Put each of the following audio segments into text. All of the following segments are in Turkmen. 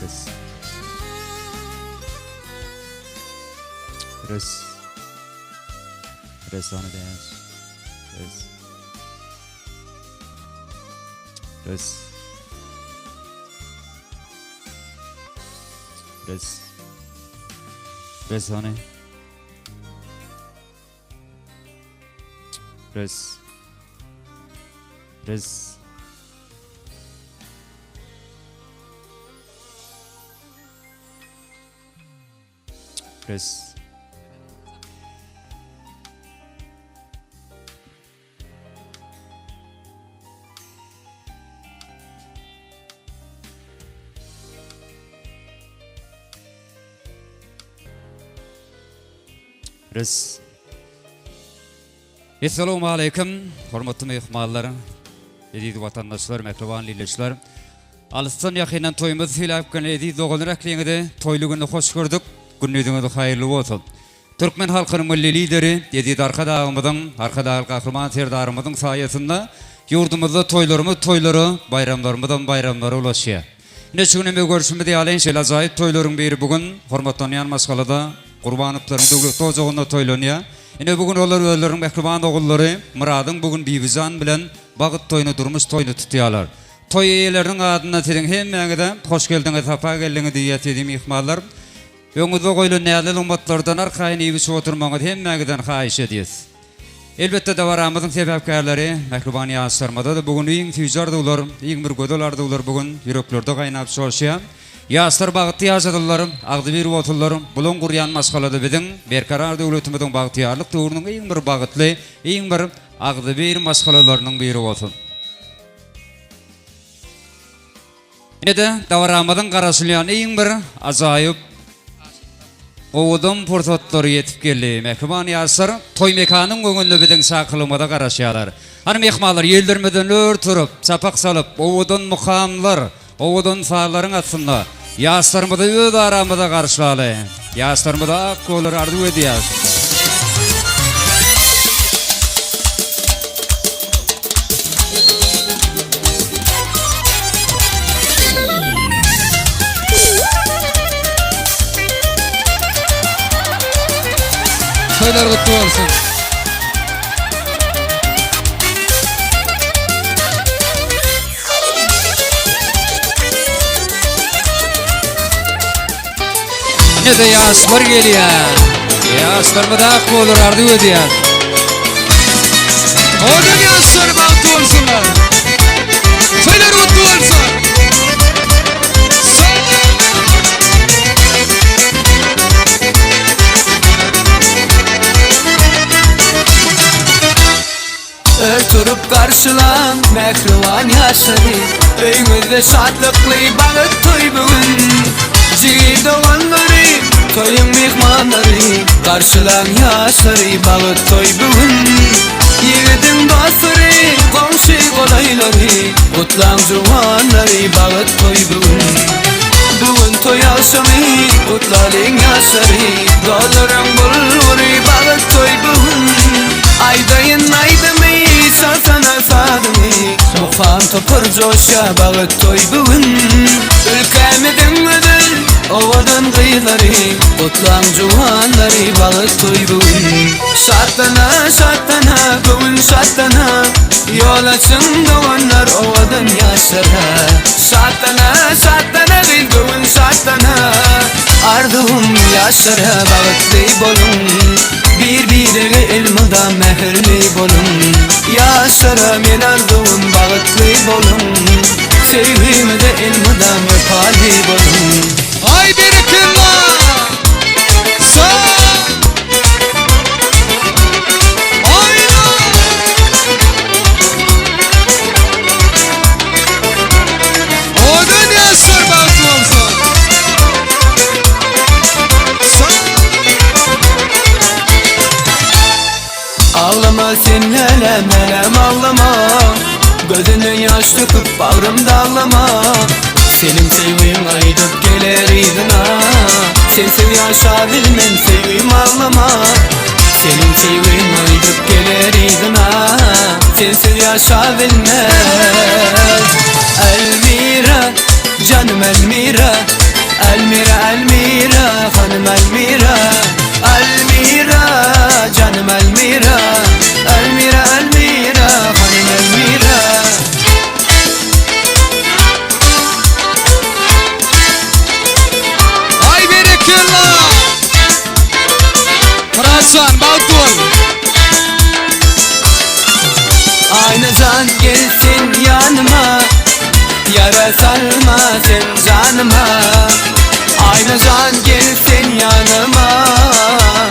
Res. Res. Res sany bäş. Res. Res. Res. Res sany. Res. Res. Res. Res. Essalawmaleýkim, hormatly myhmanlar, eziz watandaşlar, mähriban ildeşler. Alysdan ýakyndan toýumyzy sylap gelen eziz doganlar ähliňizi toýly günde hoş gördük. Gündiziňiz haýyrly bolsun. Türkmen halkynyň Milli Lideri eziz Arkadagymyzyň, Arkadagly Gahryman Serdarymyzyň saýasynda ýurdumyzda toýlarymyz toýlara, baýramlarymyzam baýramlara ulaşýar. Ine şu gün hem görşümiz ýaly şeýle ajaýyp toýlaryň biri bu gün hormatlanýan maşgalada Gurbanowlaryň döwletli ojagynda toýlanýar. Ine bu gün olar özleriniň mähriban ogullary Myradyň bu gün Bibijan bilen bagt toýuny durmuş toýuny tutýarlar. Toý eýeleriniň adyndan siziň hemmäňize hoş geldiňiz sapa geldiňiz diýýäs eziz myhmanlar. Öňüňizde goýlan näzli nygmatlardan arkaýyn iýip-içip oturmagyňyzy hemmäňizden haýyş edýäs. Elbetde dabaramyzyň sebäpkärleri mähriban ýaşlarymyzda-da bu gün iň süýji arzuwlar, iň bir gözel arzuwlar bu gün ýüreklerde gaýnap joşýar. Ýaşlar bagtly ýaşasynlar, agzybir bolsunlar, bulaň gurýan maşgalada biziň Berkarar döwletimiziň bagtyýarlyk döwrüniň iň bir bagtly, iň bir agzybir maşgalalarynyň biri bolsun. Ine-de, dabaramyzyň garaşylýan iň bir ajaýyp, owadan pursatlary ýetip geldi. Mähriban ýaşlar toý mekanyň öňünde biziň çakylygymyza garaşýarlar. Hany myhmanlar, ýellerimizden ör turup, çapak çalyp, owadan mukamlar, owadan sazlaryň astynda ýaşlarymyzy öz aramyzda garşylaly. Ýaşlarymyza ak ýollary arzuw edýäris. Toýlar gutly bolsun. Ine-de ýaşlar gelýär. Ýaşlarymyz ak bolar arzuw edýär. Owadan ýaşlar bagtly bolsunlar. Toýlar gutly bolsun. Ör turup garşylaň mähriban ýaşlary, Öýüňizde şatlykly bagyt toý bu gün. Jigi doganlary, toýuň myhmanlary, Garşylaň ýaşlary bagyt toý bu gün. Ýigidiň dostlary, goňşy golaýlary, Gutlaň juwanlary bagyt toý bu gün. Bu gün toý agşamy, gutlalyň ýaşlary, Dollaryň bulgury bagyt toý bu gün. Aýdaýyn aýdymy, çalsana sazyňy, Mukam topar joşýar bagyt toý bu gün. Ülkämiziň gözel, owadan gyzlary, Gutlaň juwanlary bagyt toý bu gün. Şatlana, şatlana, göwün şatlana, Ýol açyň doganlar owadan ýaşlara. Şatlana, şatlana gyz göwün şatlana, Arzuwym ýaşlara bagtly boluň. Bir-birege elmydam mähirli boluň Ýaşlara men arzuwym bagtly boluň Söýgimize elmydam wepaly boluň. Aý berekella! Sag! Aýna! Owadan ýaşlar bagtly bolsun! Aglama sen lälem lälem aglama Gözünden ýaş döküp bagrym daglama Seniň söýgiň gaýdyp geler yzyna Sensiz ýaşa bilmen söýgim aglama Seniň söýgiň gaýdyp geler yzyna Sensiz ýaşa bilmen Elmira janym Elmira. Elmira Elmira hanym Elmira Elmira janym Elmira Elmira Elmira hanym Elmira. Aý berekella! Myratjan bagtly bol! Aýnajan gel sen ýanyma Ýara salma sen janyma Aýnajan gel sen ýanyma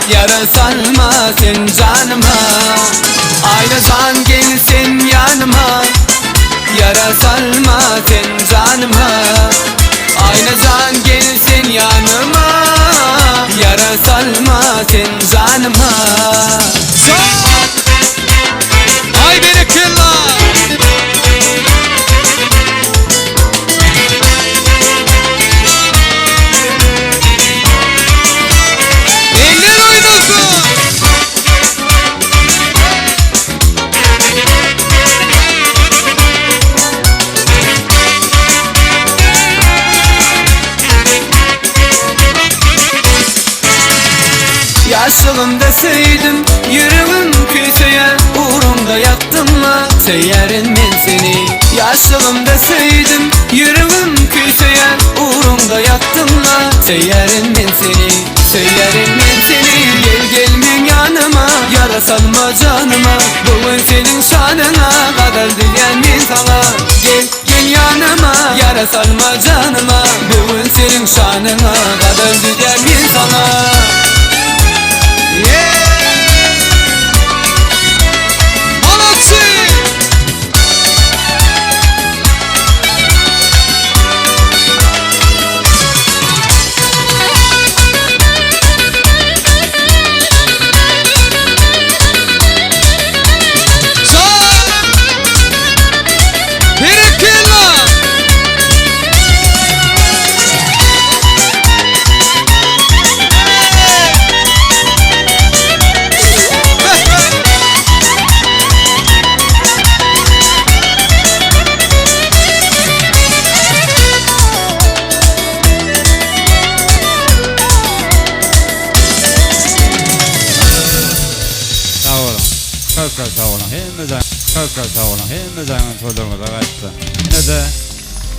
Ýara salma sen janyma Aýnajan gel sen ýanyma Ýara salma sen janyma Aýnajan gel sen ýanyma Ýara salma sen janyma. Aý berekella! Eller oýnasyn! Ýaşlygymda söýdüm, ýüregim küýseýär, Ugruňda ýatdym-la, söýerin men seni. Ýaşlygymda söýdüm, ýüregim küýseýär, Ugruňda ýatdym-la, söýerin men seni. Söýerin men seni, gel gel meň ýanyma, Ýara salma janyma, bu gün seniň şanyňa, Gazal düzýän men saňa. Gel, gel ýanyma, ýara salma janyma, Bu gün seniň şanyňa, Gazal düzýän men saňa. Molodcy! Berekella! Sag boluň. Köp köp sag boluň. Hemme jaň köp köp sag boluň. Hemme jaňyň toýlaryňyza gaýtsa. Ine-de,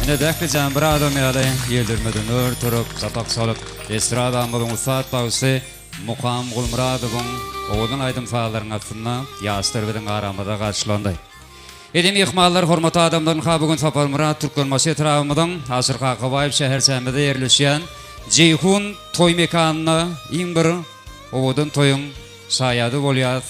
ine-de ählijan bir adam ýaly ýeldirmeden ör turup, çapak çalyp, estradamyzyň ussat bagşysy Mukam Gulmyradowyň owadan aýdym-sazlarynyň astynda ýaşlar biziň aramyzda garşylandy. Edi myhmanlar, hormatly adamlar, ynha bu gün Saparmyrat Türkmenbaşy etrabymyzyň Aşyr Kakabaýew şäherçämizde ýerleşýän Jeýhun toý mekanynda iň bir owadan toýuň şaýady bolýas.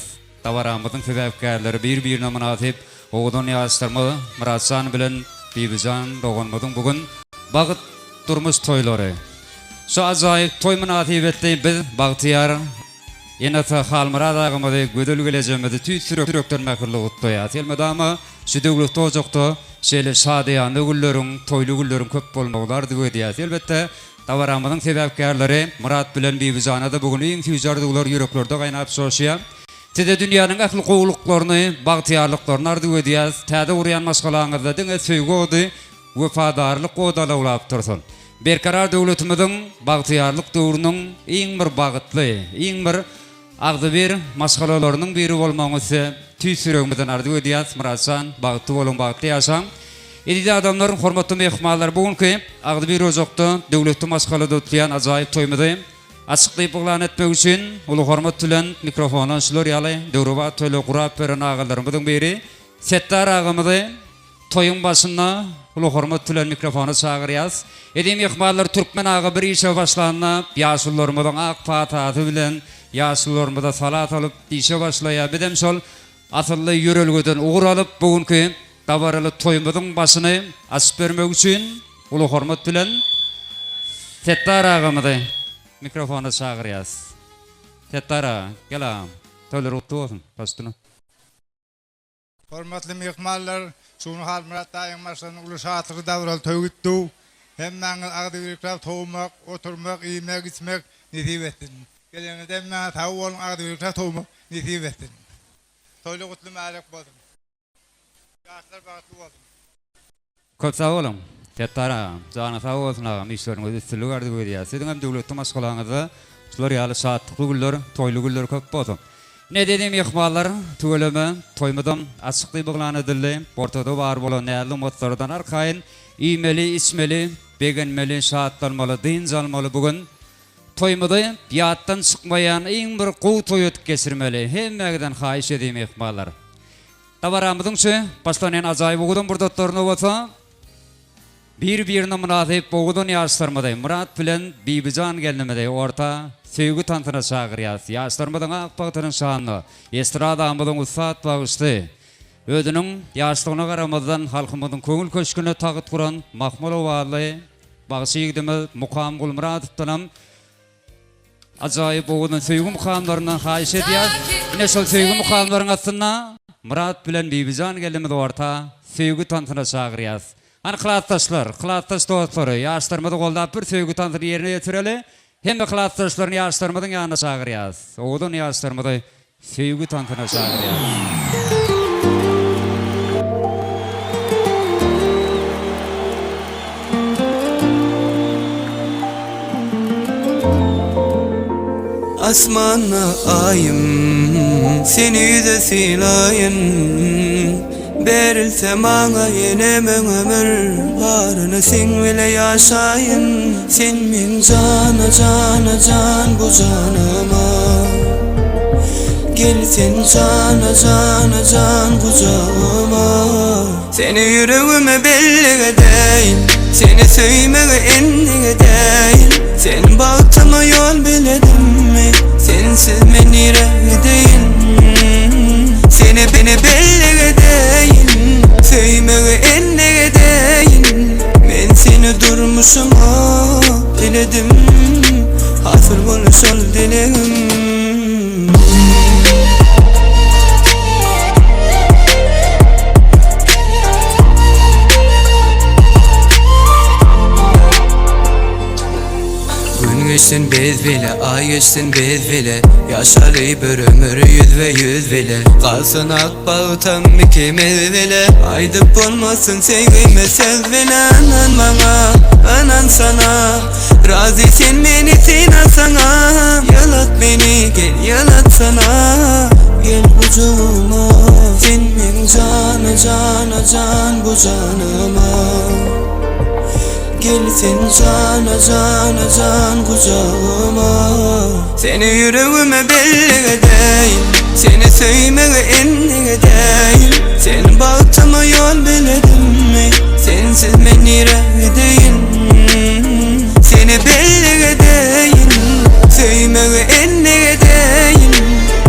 Dabaramyzyň sebäpkärleri bir-birine mynasyp owadan ýaşlarymyz Myratjan bilen Bibijan doganymyzyň bu gün bagt durmuş toýlary. Şu ajaýyp toý mynasybetli biz bagtyýar Ene-ata Halmyrat agamyzy, gözel gelejemizi tüýs ýürekden mähirli gutlaýas. Elmydama şu döwletli ojakda şeýle şadyýana günleriň, toýly günleriň köp bolmagyny arzuw edýäs. Elbetde, dabaramyzyň sebäpkärleri Myrat bilen Bibijana-da bu gün iň süýji arzuwlar ýüreklerde gaýnap joşýar. Size dünýäniň ähli gowulyklaryny, bagtyýarlyklaryny arzuw edýäs. Täze gurýan maşgalaňyzda diňe söýgi ody, wepadarlyk ody alawlap dursun. Berkarar döwletimiziň bagtyýarlyk döwrüniň iň bir bagtly, iň bir agzybir maşgalalarynyň biri bolmagyňy size tüýs ýüregimizden arzuw edýäs. Myratjan, bagtly boluň, bagtly ýaşaň. Eziz adamlar, hormatly myhmanlar, bu günki agzybir ojakda, döwletli maşgalada tutulýan ajaýyp toýumyzy açyk diýip yglan etmek üçin uly hormat bilen mikrofona şular ýaly döwrebap toýlary gurap beren agalarymyzyň biri Setdar agamyzy Toýuň başynda uly hormat bilen mikrofona çagyrýas. Eziz myhmanlar Türkmen aga bir işe başlanda ýaşulularymyzyň ak patasy bilen ýaşulularymyza sala salyp işe başlaýar. Bizem şol asylly ýörelgeden ugur alyp bu günki dabaraly toýumyzyň başyny açyp bermek üçin uly hormat bilen Setdar agamyzy mikrofona çagyrýas. Setdar aga gel agam. Toýlar gutly bolsun. Başduna. Hormatly myhmanlar, şu gün Halmyrat daýyň maşgalasynyň uly şatlykly dabaraly toýy gitdi. Hemmäňiz agzybirlikläp towmak, oturmak, iýmek, içmek nesip etsin. Geleniňizde hemmäňiz sag boluň, agzybirlikläp towmak nesip etsin. Toýlar gutly mübärek bolsun. Ýaşlar bagtly bolsun. Köp sag boluň. Setdar agam, janyň sag bolsun agam, işleriňizde üstünlik arzuw edýäs. Siziň hem döwletli maşgalaňyzda şular ýaly şatlykly günler, toýly günler köp bolsun. Ine dedi myhmanlar, tüweleme, toýumyzam açyk diýip yglan edildi. Ortada bar bolan näz-nygmatlardan arkaýyn iýmeli, içmeli, begenmeli, şatlanmaly, dynç almaly bu gün. Toýumyzy ýatdan çykmaýan iň bir gowy toý edip geçirmeli. Hemmäňizden haýyş edýän myhmanlar. Dabaramyzyň şu başlanýan ajaýyp owadan pursatlarynda bolsa, bir-birine mynasyp owadan ýaşlarymyzy, Myrat bilen Bibijan gelnimizi orta söýgi tansyna çagyrýas. Ýaşlarymyzyň ak bagtynyň şanyna estradamyzyň ussat bagşysy, özüniň ýaşlygyna garamazdan halkymyzyň köňül köşgünde tagt guran mahmal owazly bagşy ýigidimiz Mukam Gulmyradowdanam Ajaýyp owadan söýgi mukamlaryndan haýyş edýäs. Ine şol söýgi mukamlaryň astynda Myrat bilen Bibijan gelnimizi orta söýgi tansyna çagyrýas. Hany klasdaşlar, klasdaş dostlary, ýaşlarymyzy goldap bir söýgi tansyny ýerine ýetireli. Hemme klasdaşlaryny ýaşlarymyzyň ýanyna çagyrýas. Owadan ýaşlarymyzy Söýgi tansyna çagyrýar. Asmanda aýym, seni ýüze sylaýyn. Berilse maňa ýene müň ömür, baryny seň bile ýaşaýyn. Sen meň jana, jana, jan bu janyma. Gel sen jana, jana, jan gujagyma. Seni ýüregime bellik edeýin, Seni söýmegi endik edeýin. Sen bagtyma ýol beledimmi, Sensiz men nirä gideýin? Seni beni bellik edeýin, Söýmegi endik edeýin. Men seni durmuşyma diledim, Hasyl bol şol dilegim. Gün geçsin biz bile, ay geçsin biz bile Yaşaly bir ömür yüz ve yüz bile Kalsın ak bagtam ikimiz bile Aýdyp bolmasyn söýgime söz bile Ynan maňa, ynan sana Razy sen meni synasaňa Ýalat meni, gel ýalatsana Gel gujagyma Sen meň jana, jana, jan bu janyma Gel sen jana, jana, jan gujagyma Seni ýüregime bellik edeýin Seni söýmegi endik edeýin Sen bagtyma ýol beledimmi Sensiz men nirä gideýin Seni bellik edeýin Söýmegi endik edeýin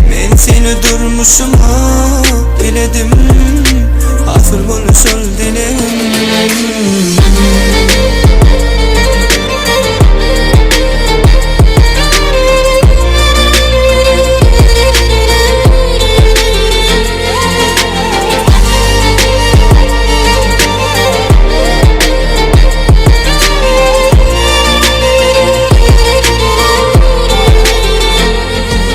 Men seni durmuşyma diledim Hasyl bol şol dilegim.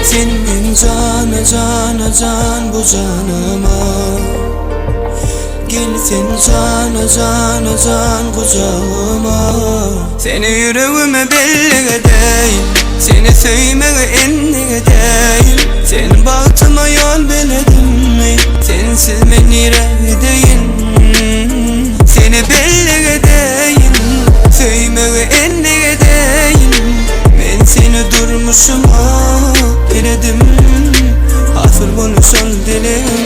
Sen meň jana jana jan bu janyma Gel sen jana jana jan gujagyma Seni ýüregime bellik edeýin Seni söýmegi endik edeýin Sen bagtyma ýol beledimmi Sensiz men nirä gideýin Seni bellik edeýin Söýmegi endik edeýin Men seni durmuşyma diledim Hasyl bol şol dilegim.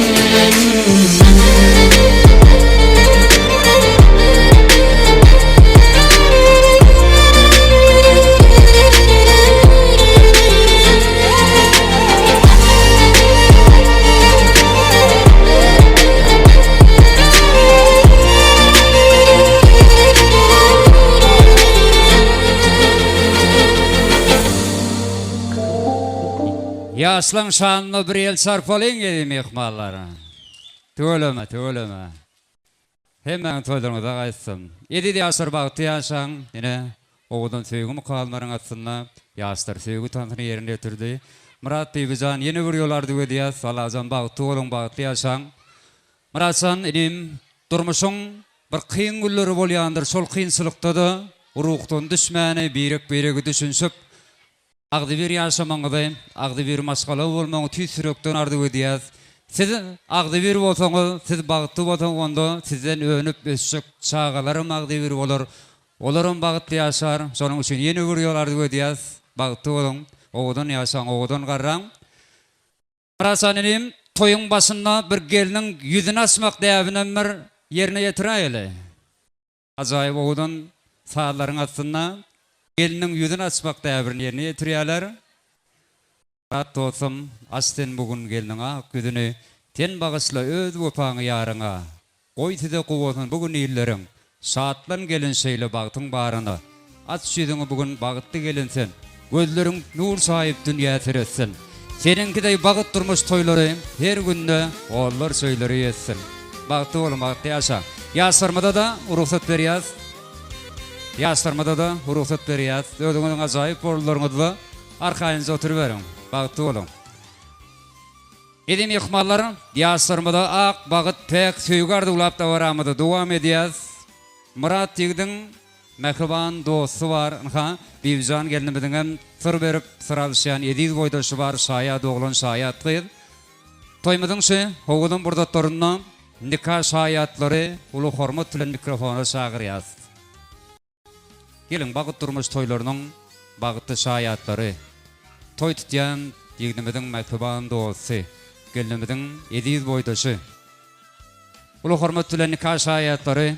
Ýaşlaň şanyna bir el çarpalyň eziz myhmanlar. Tüweleme, tüweleme. Hemmäňiz toýlaryňyza gaýtsyn. Eziz ýaşlar bagtly ýaşaň. Ine, owadan söýgi mukamlaryň astynda ýaşlar söýgi tansyny ýerine ýetirdi. Myrat Bibijan ýene bir ýola arzuw edýäs. Allajan bagtly boluň, bagtly ýaşaň. Myratjan inim, durmuşyň. Bir kyn günleri bolýandyr, şol kynçylykda-da ruhdan düşmäni, birek-biregi düşünişip, agzybir ýaşamagyňyzy, agzybir maşgala bolmagyňy tüýs ýürekden arzuw edýäs. Siz agzybir bolsaňyz, siz bagtly bolsaňyz onda sizden önüp ösjek çagalaram agzybir bolar, olaram bagtly ýaşar. Şonuň üçin ýene bir ýol arzuw edýäs, bagtly boluň, owadan ýaşaň, owadan garraň. Myratjan inim, toýuň başynda bir gelniň ýüzüni açmak däbinem bir ýerine ýetiräýeli. Ajaýyp owadan sazlaryň astynda gelniň ýüzüni açmak däbini ýerine ýetirýärler. Myrat dostum, aç sen bu gün gelniň ak ýüzüni, Sen bagyşla öz wepaňy ýaryňa. Goý size guwansyn bu gün illeriň, Şatlan gelin şeýle bagtyň baryna. Aç ýüzüňi bu gün bagtly gelin sen, Gözleriň nur çaýyp dünýä seretsin. Seniňki deý bagt durmuş toýlary Her günde gollar söýlere ýetsin. Bagtly boluň bagtly ýaşaň. Ýaşlarymyza-da rugsat berýäs. Ýaşlarymyza-da rugsat berýäs. Özüňiziň ajaýyp orunlaryňyzda arkaýynja oturyberiň. Bagtly boluň. Eziz myhmanlar, ýaşlarymyza ak bagyt, päk söýgi arzuwlap dabaramyzy dowam edýäs. Myrat ýigidiň mähriban dosty bar, ynha, Bibijan gelnimiziňem syr berip, syr alyşýan eziz boýdaşy bar, şaýat oglan, şaýat gyz. Toýumyzyň şu owadan pursatlarynda nika şaýatlary uly hormat bilen mikrofona çagyrýas. Geliň, bagt durmuş toýlarynyň bagtly şaýatlary, toý tutýan ýignimiziň mähriban dosty, gelnimiziň eziz boýdaşy. Uly hormat bilen nika şaýatlary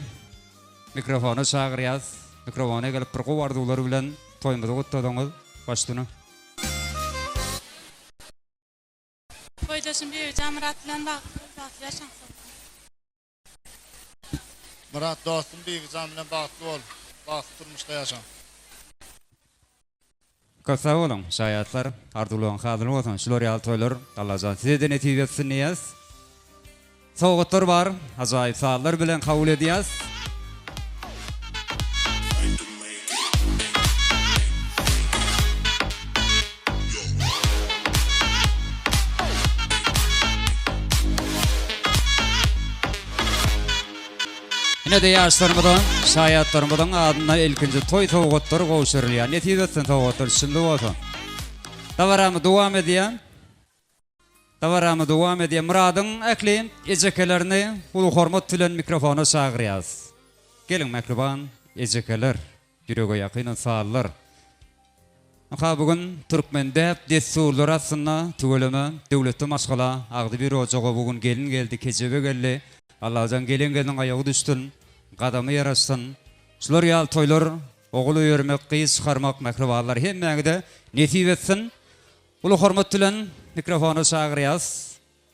mikrofona çagyrýas. Mikrofona gelip bir gowy arzuwlar bilen toýumyzy gutladyňyz. Başduna. Boýdaşym Bibijan Myrat bilen bagtly bol, bagtly ýaşaň. Myrat dostum Bibijan bilen bagtly bol. Bagtly durmuşda ýaşaň. Köp sag boluň şaýatlar arzuwlaryň hazyr bolsun şular ýaly toýlar Allajan sizede nesip etsin diýýäs. Sowgatlar bar ajaýyp sazlar bilen kabul edýäs. Ine-de ýaşlarymyza, şaýatlarymyzyň adyndan ilkinji toý sowgatlary gowşurylýar. Nesip etsin sowgatlar düşümli bolsun. Dabaramyz dowam edýär. Dabaramyz dowam edýär. Myradyň ähli ejekelerini uly hormat bilen mikrofona çagyrýarys. Geliň mähriban ejekeler. Ýürege ýakyn ynsanlar. Ynha bu gün türkmen däp dessurlary astynda tüweleme döwletli maşgala agzybir ojaga bu gün gelin geldi kejebe geldi. Allajan gelen gelniň aýagy düşsün, gadamy ýaraşsyn. Şular ýaly toýlar ogul öýermek, gyz çykarmak mähribanlar hemmäňize nesip etsin. Uly hormat bilen mikrofona çagyrýas.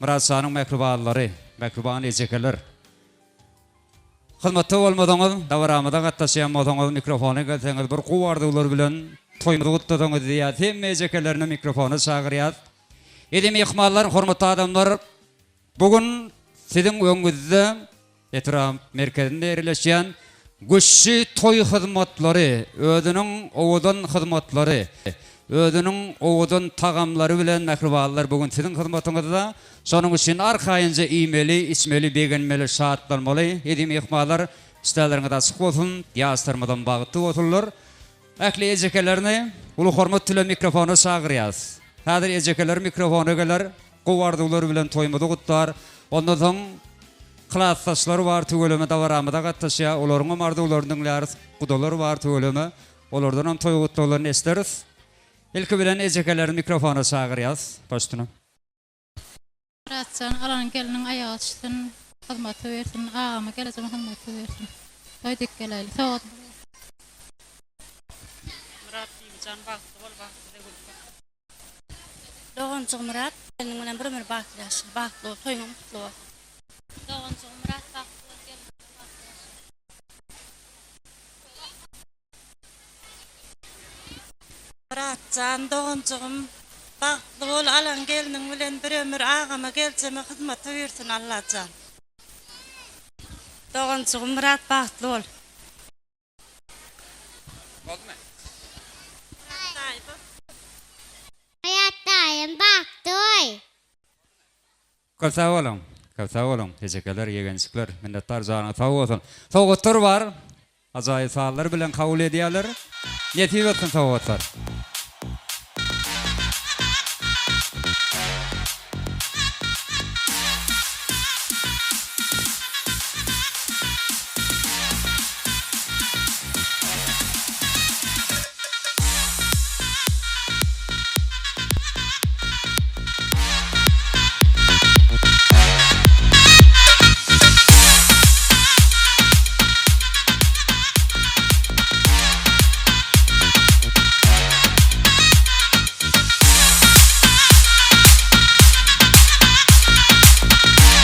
Myrat şanyň mähribanlary, mähriban ejekeler. Hyzmatda bolmasaňyz, dabaramyza gatnaşýan bolsaňyz, mikrofona gelseňiz, bir gowy arzuwlar bilen toýumyzy gutlasaňyz diýýäs. Hemme ejekelerini mikrofona çagyrýas. Eziz myhmanlar, hormatly adamlar, bu gün siziň öňüňizde Etrap merkezinde ýerleşýän Güşşi toý hyzmatlary özüniň owadan hyzmatlary, özüniň owadan tagamlary bilen mähribanlar bu gün siziň hyzmatyňyzda. Şonuň üçin arkaýynja iýmeli, içmeli, begenmeli, şatlanmaly. Eziz myhmanlar, işdäleriňiz açyk bolsun, ýaşlarymyzam bagtly bolsunlar. Ähli ejekelerini uly hormat bilen mikrofona çagyrýas. Häzir ejekeler mikrofona geler. Gowy arzuwlar bilen toýumyzy gutlar. Ondan soň klasdaşlar bar tüweleme dabaramyza gatnaşýar. Olaryňam arzuwlaryny diňläris. Gudalar bar tüweleme. Olardanam toý gutlaglaryny eşderis. Ilki bilen ejekeleri mikrofona çagyrýas. Başduna. Myratjan alan gelniň aýagy düşsün hyzmaty bersin agama gelejeme hyzmaty bersin toý dik geläýli sowgat. Myrat Bibijan bagtly bol bagtly gülsün. Doganjygym Myrat gelniň bilen bir ömür bagtly ýaşa. Bagtly bol, toýuňam gutly bolsun. Doganjygym Myrat bagtly bol gelniň bilen bagtly ýaşa. Myratjan doganjygym bagtly bol alan gelniň bilen bir ömür agama geljeme hyzmata buýursyn Allajan. Doganjygym Myrat bagtly bol. Boldumy? Myrat daýym bagtly. Köp sag boluň. Köp sag boluň, ejekeler, ýegenjikler. Minnetdar janyňyz sag bolsun. Sowgatlar bar. Ajaýyp sazlar bilen kabul edýärler. Nesip etsin sowgatlar.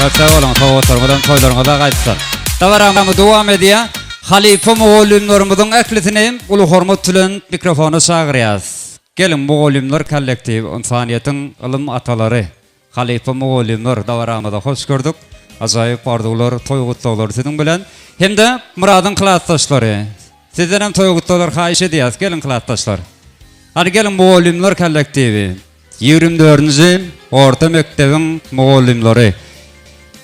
Köp sag boluň, sowgatlaryňyzam toýlaryňyza gaýtsyn. Dabaramyz dowam edýär. Halypa mugallymlarymyzyň ählisini uly hormat bilen mikrofona çagyrýas. Geliň, mugallymlar kollektiwi, ynsanyýetiň ylym atalary, halypa mugallymlar dabaramyza hoş gördük. Ajaýyp arzuwlar, toý gutlaglary siziň bilen. Hem-de Myradyň klasdaşlary. Sizdenem toý gutlaglar haýyş edýäs. Geliň klasdaşlar. Hany geliň mugallymlar kollektiwi. 24-nji orta mekdebiň mugallymlary.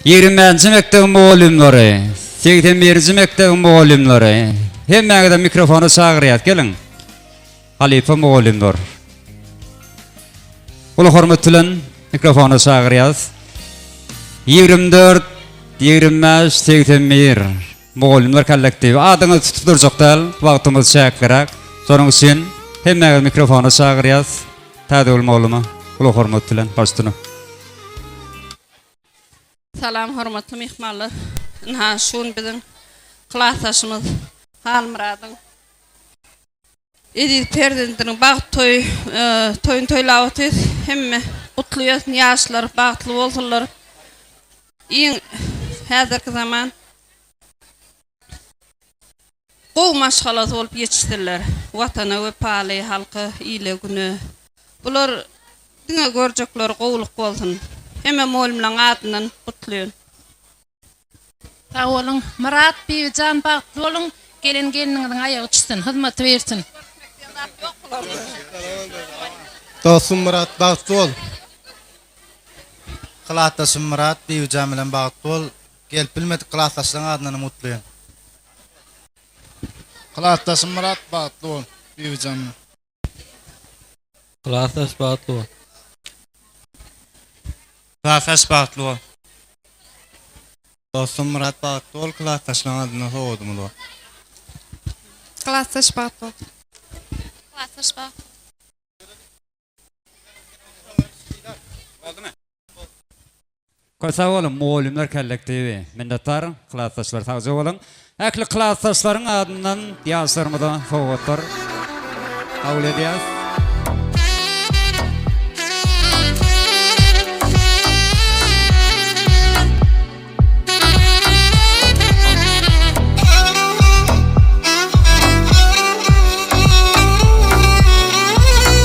25-nji mekdebiň mugallymlary. 81-nji mekdebiň mugallymlary. Hemmäňizi mikrofona çagyrýas. Geliň. Halypa mugallymlar. Uly hormat bilen mikrofona çagyrýas. 24, 25, 81 mugallymlar kollektiwi. Adyňyzy tutup durjak däl, wagtymyz çäkliräk. Şonuň üçin hemmäňizi mikrofona çagyrýas. Täzegül mugallyma uly hormat bilen baştuna. Salam hormatly myhmanlar. Ynha şu gün biziň klasdaşymyz Halmyradyň Eziz perzendiniň bagt toýy toýuny toýlap otyrys. Hemme gutly ýörsün ýaşlar bagtly bolsunlar. Iň häzirki zaman gowy maşgalasy bolup ýetişsinler. Watana wepaly, halka, ile, güne. Bular diňe görjekleri gowulyk bolsun. Hemme mugallymlaryň adyndan gutlaýyn. Sag boluň Myrat Bibijan bagtly boluň gelen gelniňiziň aýagy çüsün hyzmaty bersin. Dostum Myrat bagtly bol. Klasdaşym Myrat Bibijan bilen bagtly bol. Gelip bilmedik klasdaşlaň adyndanam gutlaýan. Klasdaşym Myrat bagtly bol Bibijan bilen. Klasdaş bagtly bol. Klasdaş bagtly bol. Dostum Myrat bagtly bol klasdaşlaň adyndan sowgadymyz bar. Klasdaş bagtly bol. Klasdaş bagtly bol. Köp sag boluň mugallymlar kollektiwi. Minnetdar klasdaşlar sagja boluň. Ähli klasdaşlaryň adyndan ýaşlarymyza sowgatlar kabul edýäs.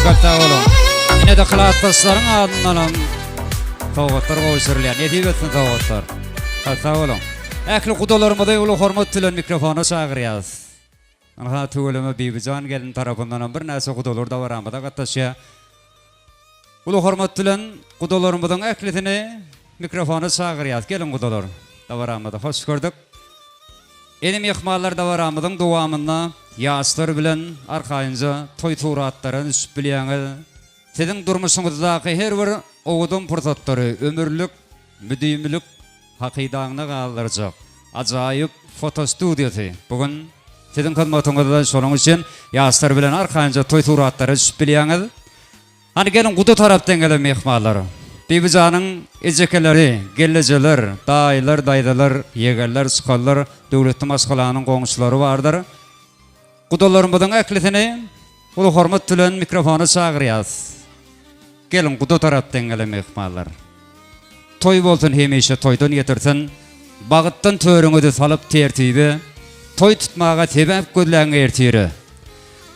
Köp sag boluň. Ine-de klasdaşlaryň adyndanam Sowgatlar gowşurylýar. Nesip etsin sowgatlar. Hadi sag boluň. Ähli gudalarymyzy uly hormat bilen mikrofona çagyrýarys. Ynha tüweleme Bibijan gelin tarapyndanam birnäçe gudalar dabaramyza gatnaşýar. Uly hormat bilen gudalarymyzyň ählisini mikrofona çagyrýarys. Geliň gudalar. Dabaramyza hoş gördük. Ene myhmanlar dabaramyzyň dowamynda ýaşlar bilen arkaýynja toý suratlara düşüp bilýäňiz. Siziň durmuşyňyzdaky her bir owadan pursatlary ömürlik, müdimilik hakydaňda galdyrjak ajaýyp fotostudiýasy bu gün siziň hyzmatyňyzda. Şonuň üçin ýaşlar bilen arkaýynja toý suratlara düşüp bilýäňiz. Hany geliň guda tarapdan gelen myhmanlar. Bibijanyň ejekeleri, gelnejeler, daýylar, daýzalar, ýegenler, çykanlar, döwletli maşgalanyň goňşulary bardyr. Gudalarymyzyň ählisini uly hormat bilen mikrofona çagyrýas. Geliň guda tarapdan gelen myhmanlar. Toý bolsun hemişe toýdan getirsin. Bagytdan törüňizi salyp tertibe, Toý tutmaga sebäp gözläň ertire.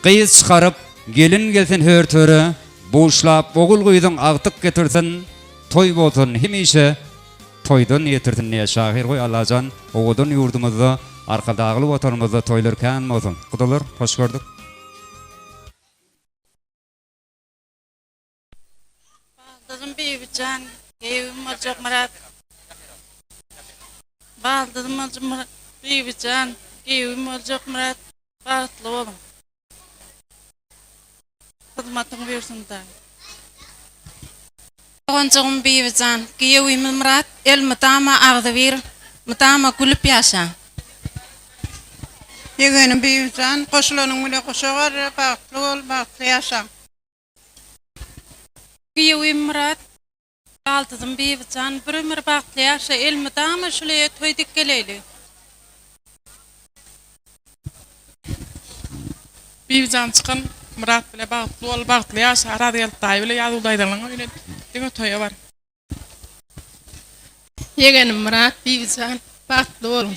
Gyz çykaryp, gelin gelsin hör töre, Buşlap ogul-gyzyň agtyk getirsin, Toý bolsun hemişe Toýdan ýetirsin diýýär şahyr goý Allajan owadan ýurdumyzda Arkadagly watanymyzda toýlar kän bolsun gudalar hoş gördük. Baldyzym Bibijan, giýewim boljak Myrat. Baldyzym boljak Bibijan, giýewim boljak Myrat bagtly boluň. Hyzmatyň buýursun daýy. Doganjygym Bibijan, giýewimiz Myrat elmydama agzybir, mydama gülüp ýaşaň. Ýegenim Bibijan, goşulanyň bile goşa garra, bagtly bol, bagtly ýaşaň. Giýewim Myrat, Baldyzym Bibijan bir ömür bagtly ýaşa elmydama şuleýe toý dik geleýli. Bibijan çykan Myrat bile bagtly bol bagtly ýaşa Arazgeldi daýy bile Ýazgül daýzaňlaň öýüne diňe toýa bar. Ýegenim Myrat Bibijan bagtly boluň.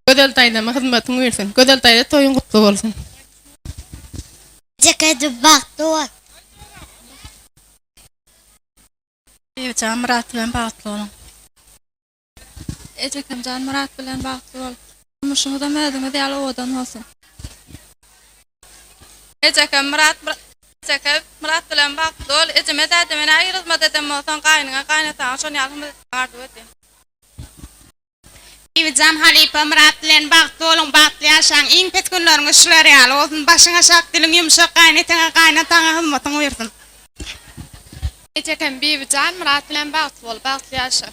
Gözel daýzama hyzmatyň bersin. Gözel daýza toýuň gutly bolsun. Ejekedim bagtly bol. Bibijan Myrat bilen bagtly boluň. Ejekemjan Myrat bilen bagtly bol. Durmuşyňyzam özüňiz ýaly owadan bolsun. Ejekem Myrat Ejeke Myrat bilen bagtly bol. Ejeme dädeme nähili hyzmat eden bolsaň gaýnyňa gaýynataňa şon ýaly hyzmat etmegi arzuw edýän. Bibijan halypa Myrat bilen bagtly boluň bagtly ýaşaň iň pes günleriňiz şular ýaly bolsun başyň aşak diliň ýumşak gaýyneteňe gaýynataňa hyzmatyň buýrsyn. Ejekem Bibijan Myrat bilen bagtly bol bagtly ýaşa.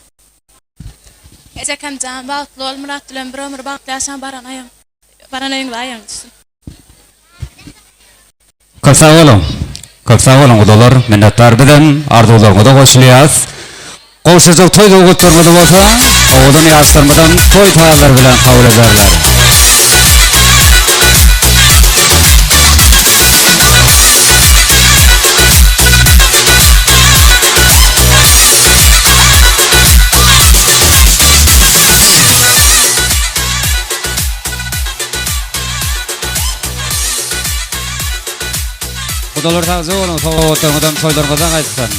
Ejekemjan bagtly bol Myrat bilen bir ömür bagtly ýaşaň baran aýaň baran öýüňize aýagyň düşsün. Köp sag boluň. Köp sag boluň gudalar. Minnetdar bizem arzuwlaryňyza goşulýas. Gowşurjak toý sowgatlarymyzy bolsa owadan ýaşlarymyzam toý sazlary bilen kabul ederler. Gudalar sagja boluň, sowgatlaryňyzam toýlaryňyzdan gaýtsyn.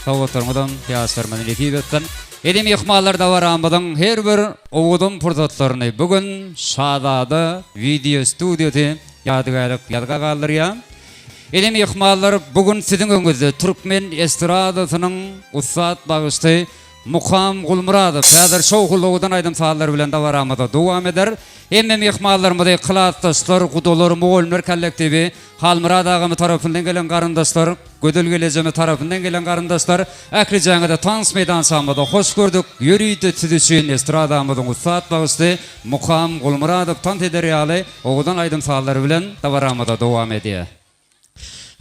Sowgatlaryňyzam ýaşlarymyza nesip etsin. Eziz myhmanlar dabaramyzyň her bir owadan pursatlaryny bu gün Şazada wideo studiýasy ýadygärlik ýazga galdyrýar. Eziz myhmanlar bu gün siziň öňüňizde türkmen estradasynyň ussat bagşysy Mukam Gulmyradow häzir şowhunly owadan aýdym-sazlar bilen dabaramyzy dowam eder. Hemme myhmanlarymyzy klasdaşlar, gudalar, mugallymlar kollektiwi, Halmyrat agamy tarapyndan gelen garyndaşlar, Gözel gelejemi tarapyndan gelen garyndaşlar, ählijäňizi tans meýdançamyzda hoş gördük. Ýörite siz üçin estradamyzyň ussat bagşysy Mukam Gulmyradow tans eder ýaly owadan aýdym-sazlar bilen dabaramyzy dowam edýär.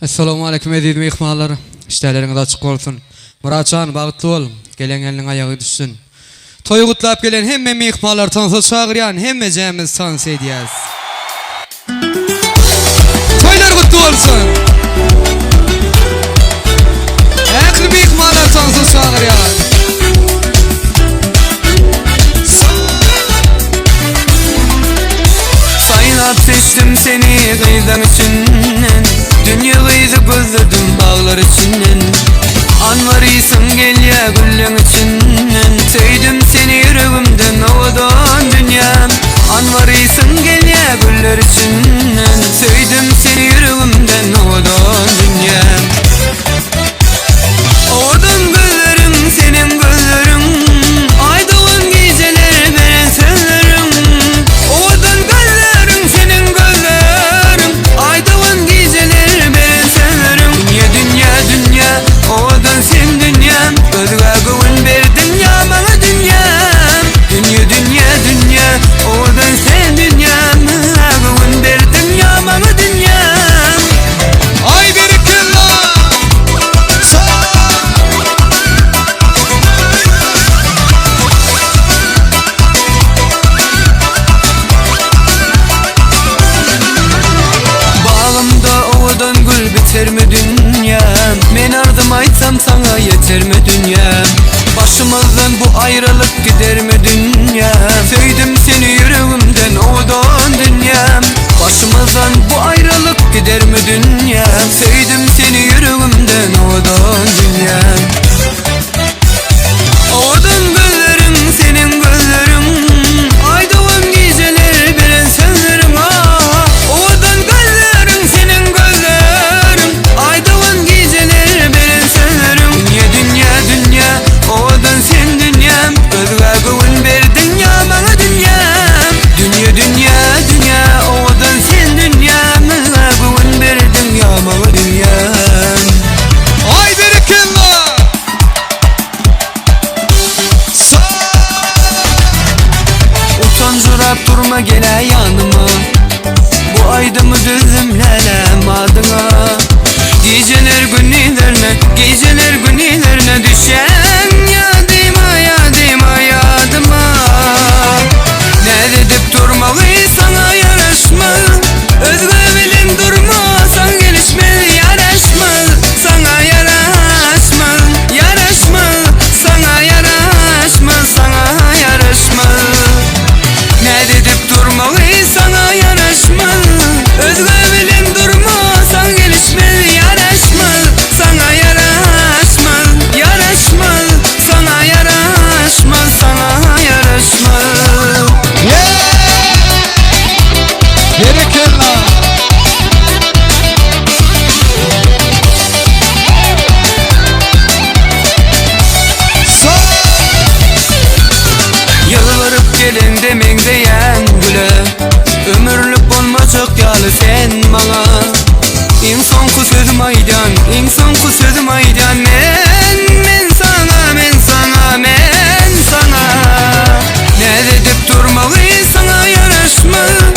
Essalawmaleýkum eziz myhmanlar. Işdäleriňiz açyk bolsun. Myratjan bagtly bol. Gelen gelniň aýagy düşsün. Toýy gutlap gelen hemme myhmanlar tansa çagyrýan hemmejämiz tans edýäs. Toýlar gutly bolsun. Ähli myhmanlar tansa çagyrýan. Saýlap seçdim seni gyzlaň içinden Dünýe gyzy gözledim baglar içinden Anwar ysyň gelýä gülleň içinden Söýdüm seni ýüregimden owadan dünýäm Anwar ysyň gelýä güller içinden Söýdüm seni ýüregimden owadan dünýäm Owadan gözleriň seniň gözleriň Aý dogan gijeler beren sözleriň Owadan gözleriň seniň gözleriň Aý dogan gijeler beren sözleriň Dünýe dünýe dünýe owadan sen dünýäm Özgä göwün berdiň ýa maňa dünýäm Dünýe dünýe dünýe owadan sen dünýäm Özgä göwün berdiň ýa maňa dünýäm Aý berekella! Bagymda owadan gül bitermi dünýäm Men arzym aýtsam saňa ýetermi dünýäm Başymyzdan bu aýralyk gidermi dünýäm Söýdüm seni ýüregimden owadan dünýäm Başymyzdan bu aýralyk gidermi dünýäm Söýdüm seni ýüregimden owadan dünýäm Owadan gözleriň seniň gözleriň Aý dogan gijeler beren sözleriň ah Owadan gözleriň seniň gözleriň Aý dogan gijeler beren sözleriň Dünýe dünýe dünýe owadan sen dünýäm. Ýatlap durma gel-ä ýanyma Bu aýdymy düzdüm läläm adyňa Gijeler gündizlerine, gijeler gündizlerine Düşýän ýadyma, ýadyma, ýadyma Näz edip durmagy saňa ýaraşmaz Özge bilen durmasaň gelişmez Ýaraşmaz, saňa ýaraşmaz Ýaraşmaz, saňa ýaraşmaz Saňa ýaraşmaz Näz edip durmagy saňa ýaraşmaz Özge bilen durmasaň gelişmez Ýaraşmaz, saňa ýaraşmaz Ýaraşmaz, saňa ýaraşmaz Saňa ýaraşmaz. Berekella! Ýylgyryp geleňde meňzeýän güle Ömürlik bolmajak ýaly sen maňa Iň soňky sözüm aýdýan, iň soňky sözüm aýdýan Men, men saňa, men saňa, men saňa Näz edip durmagy saňa ýaraşmaz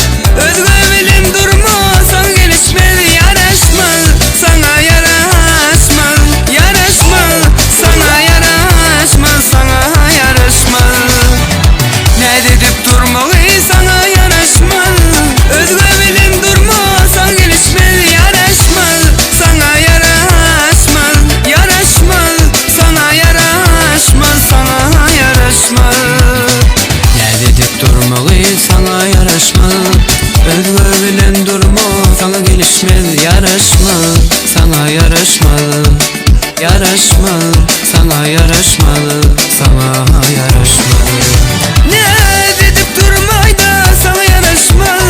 Özge bilen durmasaň gelişmez Ýaraşmaz, saňa ýaraşmaz Ýaraşmaz, saňa ýaraşmaz Saňa ýaraşmaz Näz edip durmagy saňa ýaraşmaz Özge bilen durmasaň gelişmez Ýaraşmaz, saňa ýaraşmaz Ýaraşmaz, saňa ýaraşmaz Saňa ýaraşmaz Näz edip durmagy saňa ýaraşmaz Özge bilen durma saňa gelişmez Ýaraşmaz, saňa ýaraşmaz Ýaraşmaz, saňa ýaraşmaz Saňa ýaraşmaz Näz edip durmaýda saňa ýaraşmaz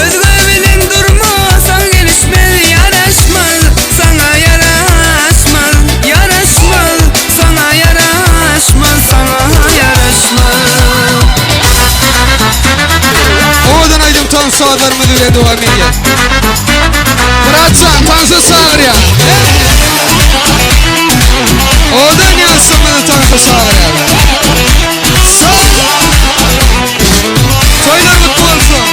Özge bilen durma saňa gelişmez Ýaraşmaz, saňa ýaraşmaz Ýaraşmaz, saňa ýaraşmaz Saňa ýaraşmaz. Owadan aýdym tans sazlarymyz bilen dowam edýär. Myratjan tansa çagyrýar. Owadan ýaşlarymyzy tansa çagyrýar. Sag! Toýlar gutly bolsun!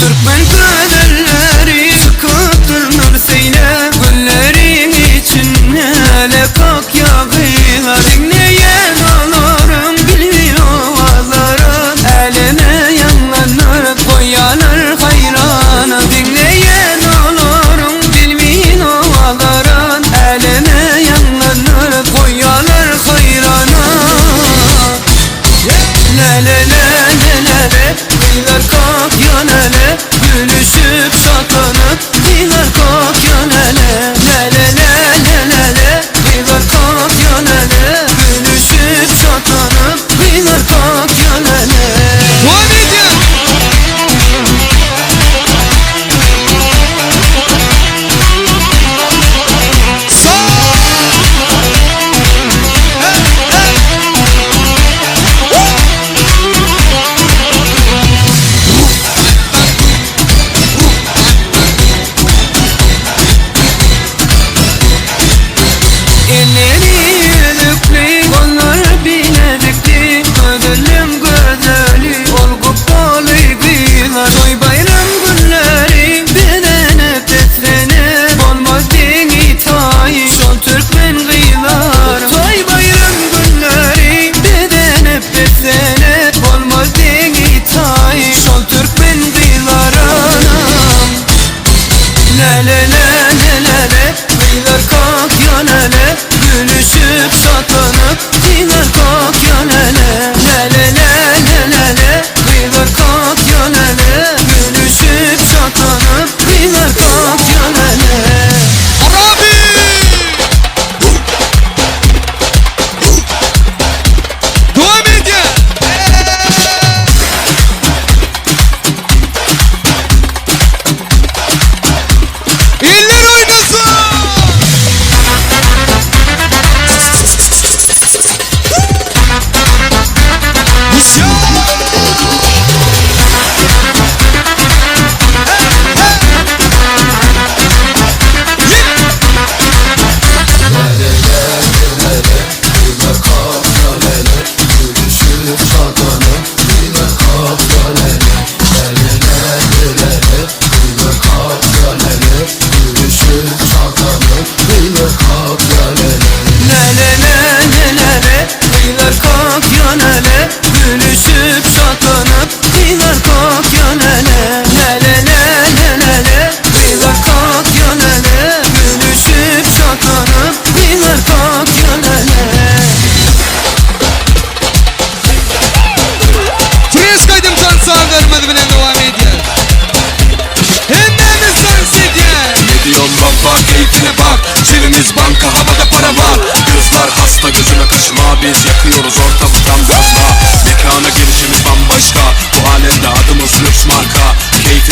Türkmen gözelleri çykypdyrlar seýle, Gülleriň içinde lekak ýagylar. Diňleýän olaryň bilbil owazlaryn, Äleme ýaňlanar, goýýarlar haýrana. Diňleýän olaryň bilbil owazlaryn, Äleme ýaňlanar, goýýarlar haýrana. Le le le le le le, Gyzlar kakýan ele, Gülüşip.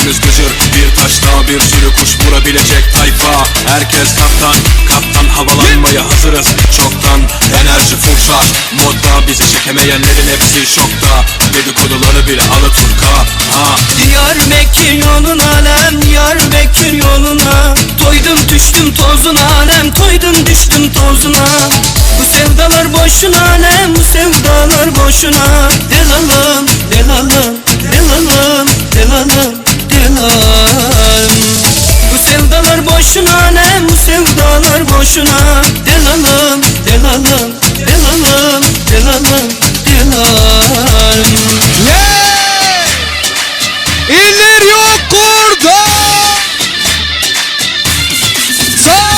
İçimiz gıcır Bir taşla bir sürü kuş vurabilecek tayfa Herkes kaptan Kaptan havalanmaya hazırız Çoktan enerji full şarj Modda bizi çekemeyenlerin hepsi şokta Dedikoduları bile Alaturka Ha Diyarbakır yoluna alem Diyarbakır yoluna Toydum düştüm tozuna alem Toydum düştüm tozuna Bu sevdalar boşuna alem Bu sevdalar boşuna Delalım delalım delalım delalım delalım Bu sevdalar boşuna alem Bu sevdalar boşuna Delalım delalım delalım delalım delalım Eller yok kurda. Sağ.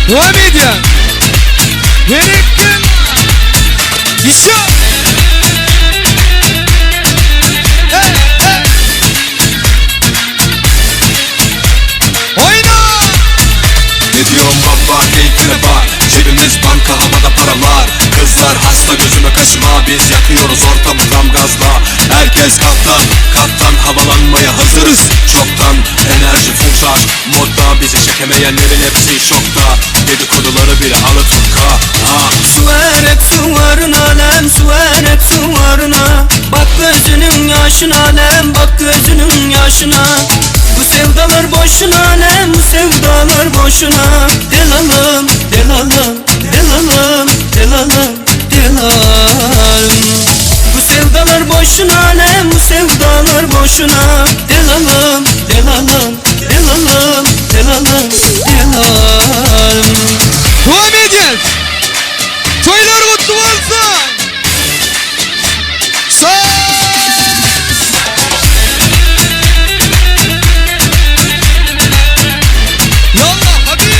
Devam edin. Gerekli. Еще. Hey, hey. Oyna. Ne diyorum baba keyfine bak Cebimiz banka havada paralar Kızlar hasta gözüme kaşıma Biz yakıyoruz ortamı tam gazla Herkes kaptan kaptan havalanmaya hazırız Çoktan enerji full şarj Modda bizi çekemeyenlerin hepsi şokta Dedikoduları bile Alaturka Ha Suverek suvarın alem Suverek suvarına Bak gözünün yaşına alem Bak gözünün yaşına Bu sevdalar boşuna alem Bu sevdalar boşuna Delalım delalım delalım delalım delalım Bu sevdalar boşuna alem Bu sevdalar boşuna Delalım delalım delalım delalım delalım Devam edin. Toylar kutlu olsun. Sağ. Yallah habibi.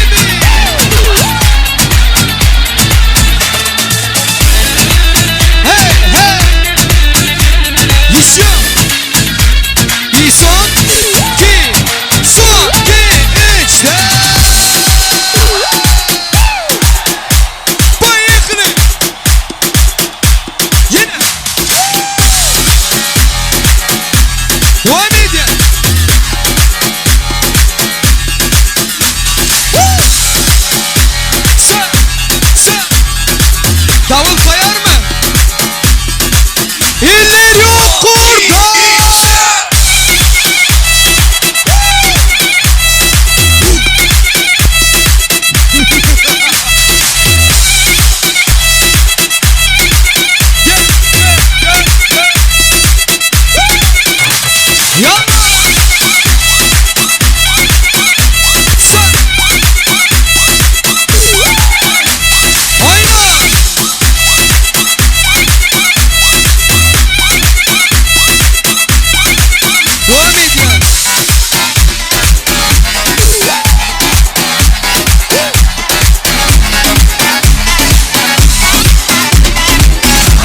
Hey hey. Еще. Bir son, iki, son, iki, üç, dört. Поехали! Yine. Devam edin. Woo! Sen, sen. Davul sayar mı? Eller yok kurda. Devam ediyor.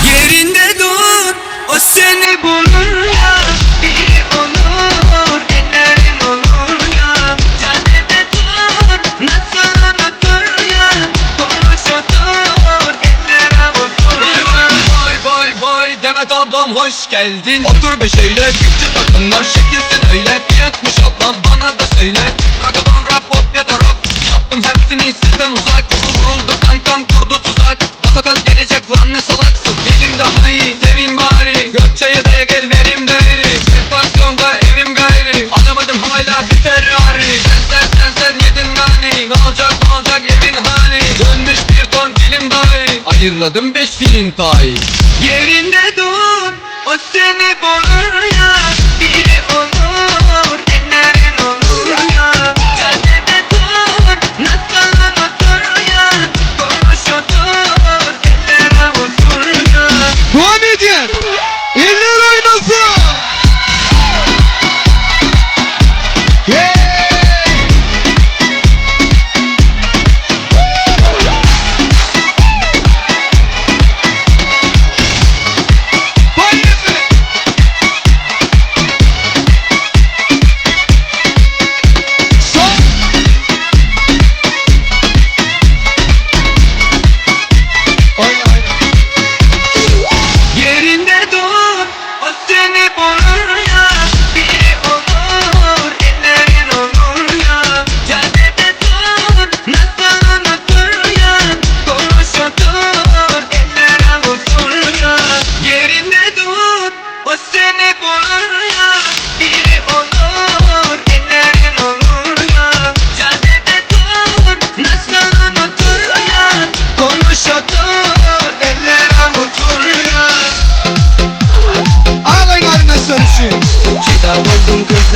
Yerinde dur o seni bulur ya Biri olur ellerin olur ya Caddede dur nasıl unutur ya Konuş otur ellere otur ya Vay vay vay Demet ablam hoş geldin Otur be şöyle Türkçe takımlar şekilsin öyle Fiyatmış ablam bana da söyle Ragadan rap pop ya da rock Yaptım hepsini sizden uzak Vuruldu kankam kurdu tuzak Atakan gelecek lan ne salaksın Benim daha iyi sevin bari Gökçe'ye de gel verim değeri Pansiyonda evim gayri Alamadım hala bir Ferrari Sen sen sen sen yedin nani Ne olacak ne olacak evin hali Dönmüş bir ton film dahi Ayırladım beş filin tayi Yerinde dur o seni bulur ya Biri olur ellerin olur ya Caddede dur nasıl unutur ya Konuş otur ellere otur ya Devam edin. Eller oynasın. Yeah. Поехали.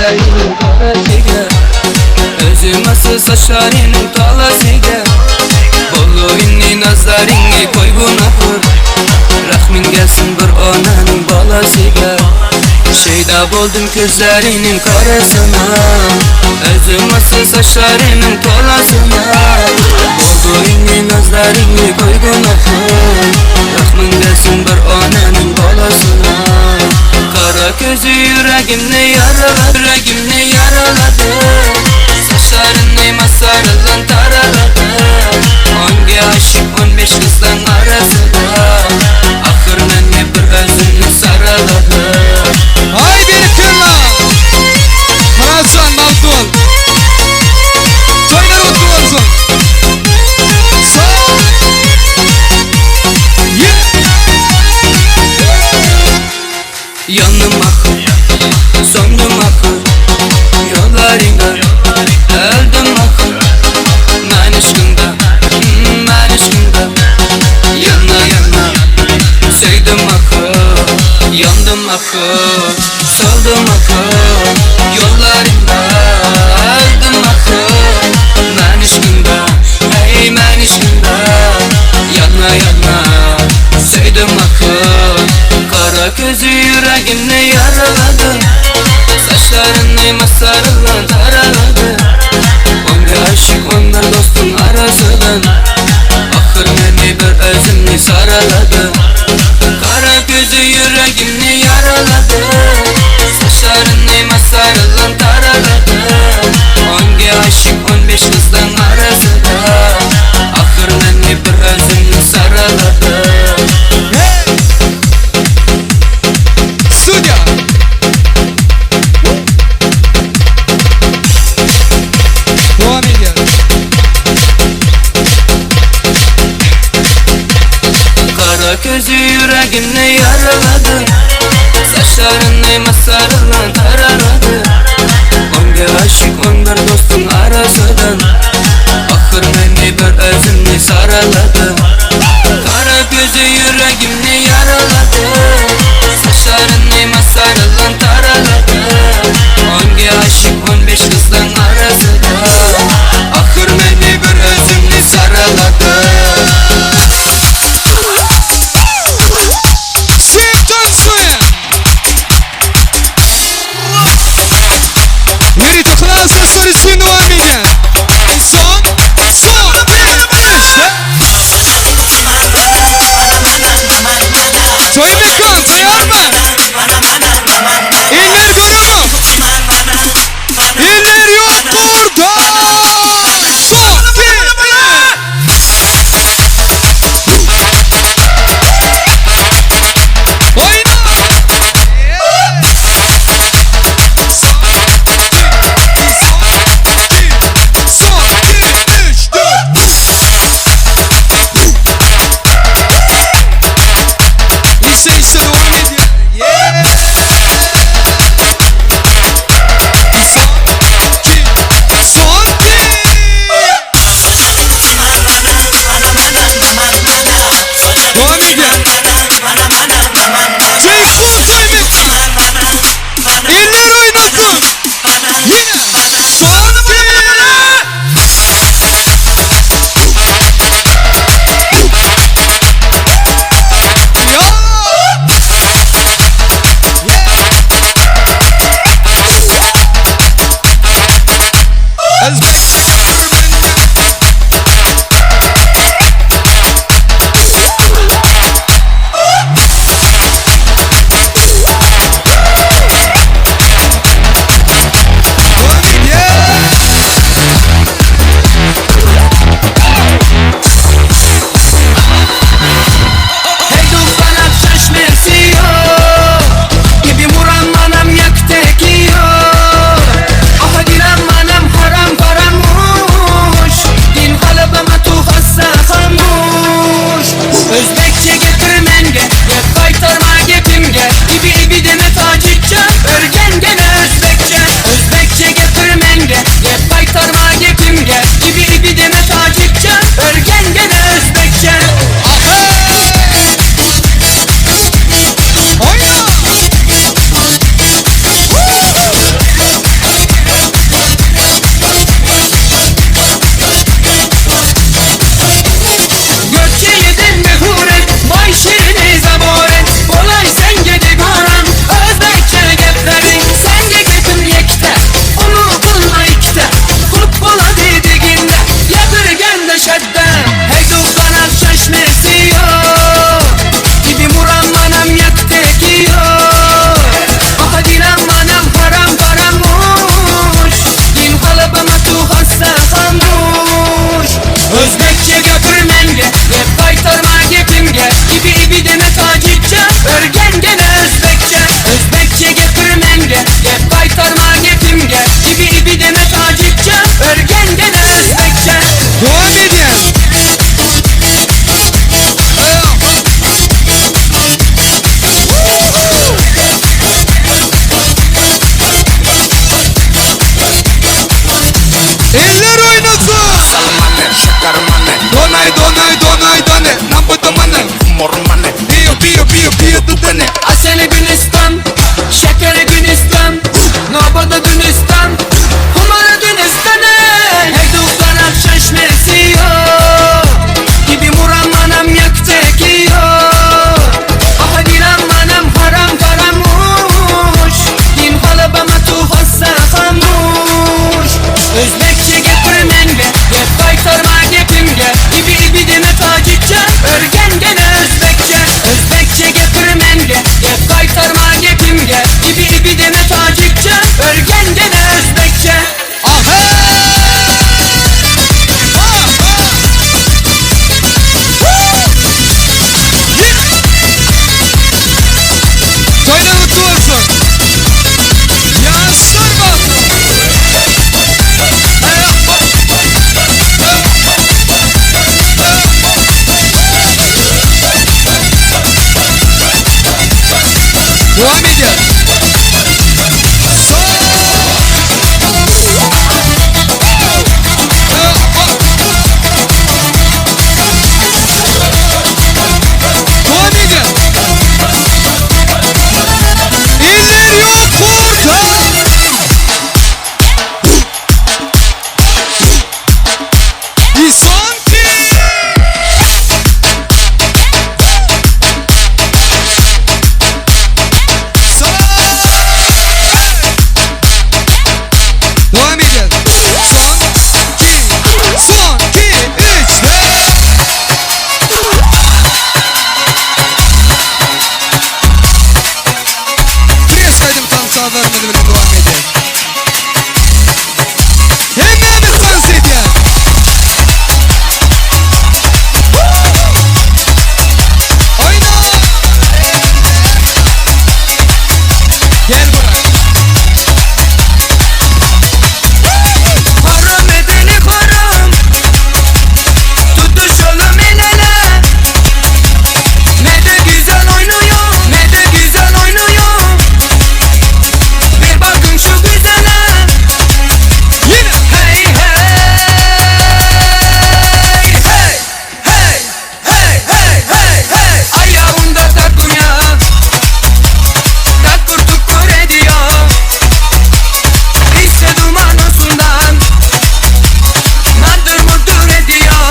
Gözleriniň garasyga Özüm asy saçlarynyň talasyga Boldy indi nazlaryňy koý günahur Rahmyň gelsin bir onanyň balasyga Şeýda boldum gözleriniň garasyna Özüm asy saçlarynyň tolasyna Boldy indi nazlaryňy koý günahur Rahmyň gelsin bir onanyň balasyna Gara gözü yüregimni yaraladı Yüregimni yaraladı Saçlarını masarılan taraladı Onge aşık 15 kızdan arasında Ahır meni bir özümni saraladı Aý berekella! Myratjan bagtly bol. Toýlar gutly bolsun. Sag. Ýene. Yandım ahır, söndüm ahır Yollarında öldüm ahır Men yşkyňda, men yşkyňda Yana yana söýdüm ahır Yandım ahır, soldum ahır Yollarında öldüm ahır Men yşkyňda, hey men yşkyňda Yana yana söýdüm ahır Gara gözü yüregimni yaraladı Saçlarını masarılan taraladı Onca aşık onlar dostun arasından Ahır meni bir özümni saraladı Kara gözü yüregimni yaraladı Saçlarını masarılan taraladı Onca aşık 15 kızdan arasında Ahır meni bir özümni saraladı Studiýa. Dowam edýär. Kara gözü yüregimni yaraladı Saçlarını masarılan taraladı Onca aşık 11 dostun arasından Ahır meni bir özümni saraladı Kara gözü yüregimni yaraladı Saçlarını masarılan taraladı Onca aşık 15 kızdan arasında Ahır meni bir özümni saraladı Все танцуем! Ýörite klasdaşlar üçin dowam edýär. Son, son, bir, işte. Dene Aseli Gülistan Şekeri Gülistan Nobada Gülistan Humara Gülistan ey Hey duhtarak çeşmesi yok Gibi murammanam yaktekiyor Aha dilammanam haram karamuş Din halabama tu hassa hamuş Özbekçe gepir menge Gep qaytarma gepimge İbi ibi deme tacikçe Örgen gene Özbekçe Özbekçe gepir menge Gep qaytarma gepimge İbi ibi deme tacikçe Örgen gene Özbekçe Toýlar gutly bolsun. Ýaşlar bagtly. Dowam edýär. Dowam edýär. Eller ýok kurtar. İson Devam edeceğiz. Son, iki, son, iki, üç, dört. Pres aýdym tans sazlarymyz bilen dowam edýär. Hemmämiz tans edýär. Oýna! Gel buraya. Haram edeni haram Tutuşalım el ele Ne de güzel oynuyor Ne de güzel oynuyor Bir bakın şu güzele Yine. Hey hey Hey hey Hey hey hey hey Ayağında takunya Takkur tukkur ediyor İşte duman olsundan Mandır murdur ediyor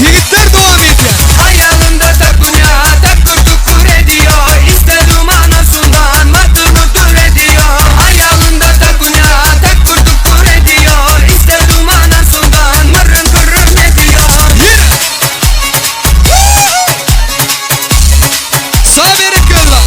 Ýigitler dowam edýär. Ayağında takunya Takkur tukkur ediyor İşte duman olsundan Mandır murdur ediyor Ayağında takunya Takkur tukkur ediyor İşte duman olsundan Mırın kırın ediyor Yine. Sağ berip gölla.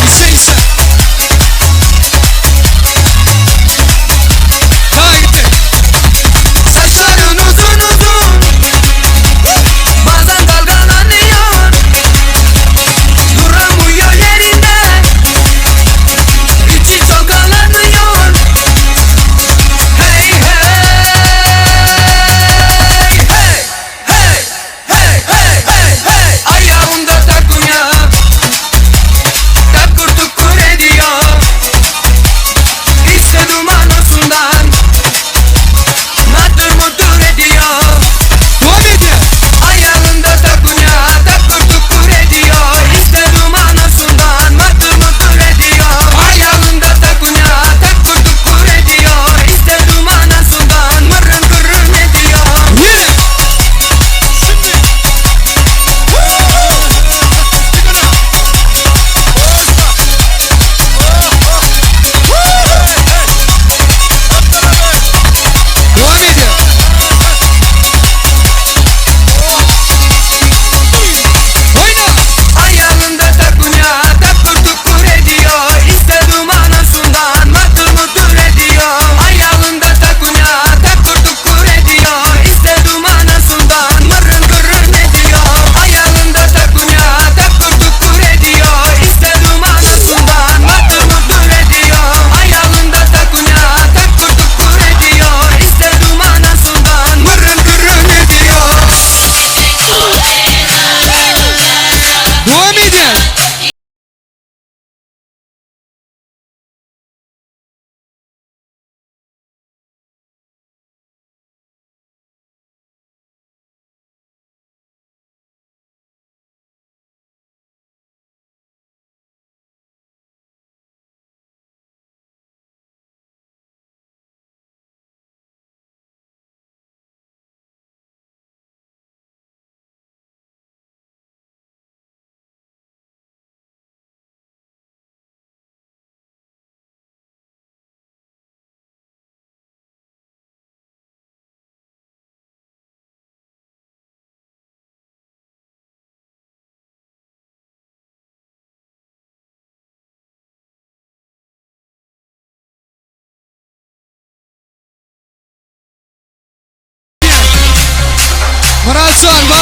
İşte işte. Daha gitti. Saçların uzun uzun Bazen dalgalanıyor Duramıyor yerinde Myratjan.